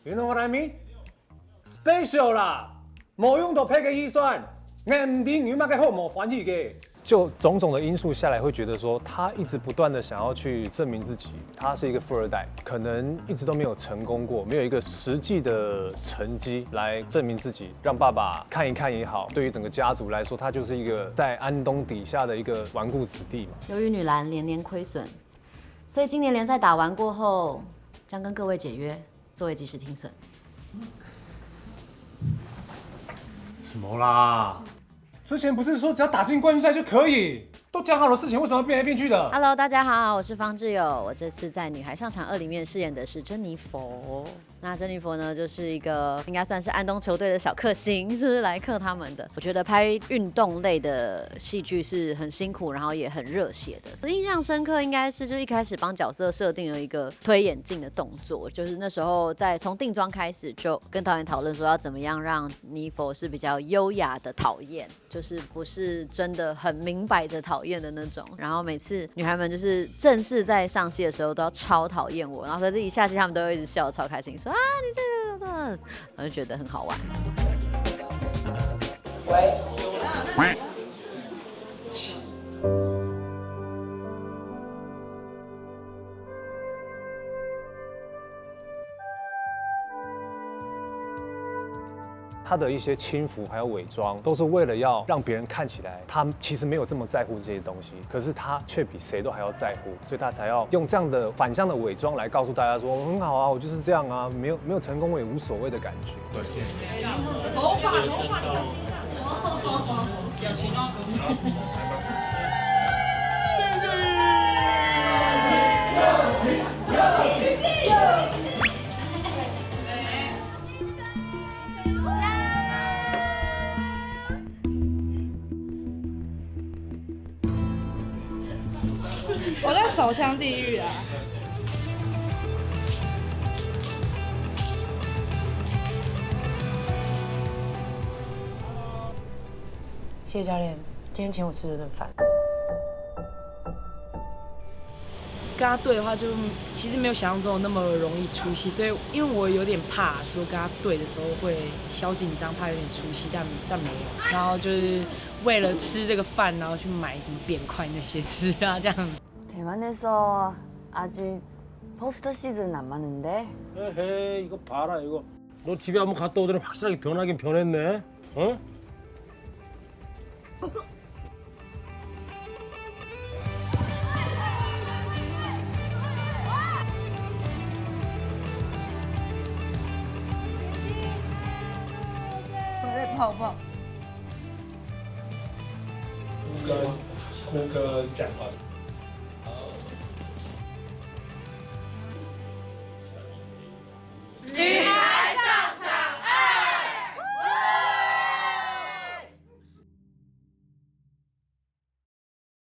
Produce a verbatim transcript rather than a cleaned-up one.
You know what I mean? Special 啦，無用到別个預算，硬毋知有麼个好無歡喜个。就種種的因素下來，會覺得說他一直不斷的想要去證明自己，他是一個富二代，可能一直都沒有成功過，沒有一個實際的成績來證明自己，讓爸爸看一看也好，對於整個家族來說，他就是一個在安東底下的一個紈絝子弟嘛。由於女籃連年虧损，所以今年联赛打完过后，将跟各位解约，作为及时停损。什么啦？之前不是说只要打进冠军赛就可以？都讲好的事情，为什么要变来变去的？ Hello，大家好，我是方志友。我这次在《女孩上场二》里面饰演的是珍妮佛。那珍妮佛呢，就是一个应该算是安东球队的小克星，就是来克他们的。我觉得拍运动类的戏剧是很辛苦，然后也很热血的。所以印象深刻应该是，就一开始帮角色设定了一个推眼镜的动作，就是那时候在从定妆开始就跟导演讨论说要怎么样让妮佛是比较优雅的讨厌。就是不是真的很明摆着讨厌的那种。然后每次女孩们就是正式在上戏的时候都要超讨厌我，然后可是一下戏他们都会一直笑得超开心，说啊你这个这个，我就觉得很好玩。他的一些轻浮还有伪装，都是为了要让别人看起来他其实没有这么在乎这些东西，可是他却比谁都还要在乎，所以他才要用这样的反向的伪装来告诉大家说，我很好啊，我就是这样啊，没有没有成功我也无所谓的感觉。对，头发头发小心一下，表情哦。我在烧香地狱啊！谢谢教练，今天请我吃这顿饭。跟他对的话，就其实没有想象中的那么容易出戏，所以因为我有点怕，说跟他对的时候会小紧张，怕有点出戏，但但没有。然后就是为了吃这个饭，然后去买什么扁块那些吃啊，这样。 대만에서 아직 포스트 시즌 안 맞는데? 에헤, 이거 봐라 이거. 너 집에 한번 갔다 오더니 확실하게 변하긴 변했네. 어? 네, 봐, 봐. 코가 코가 짝봐.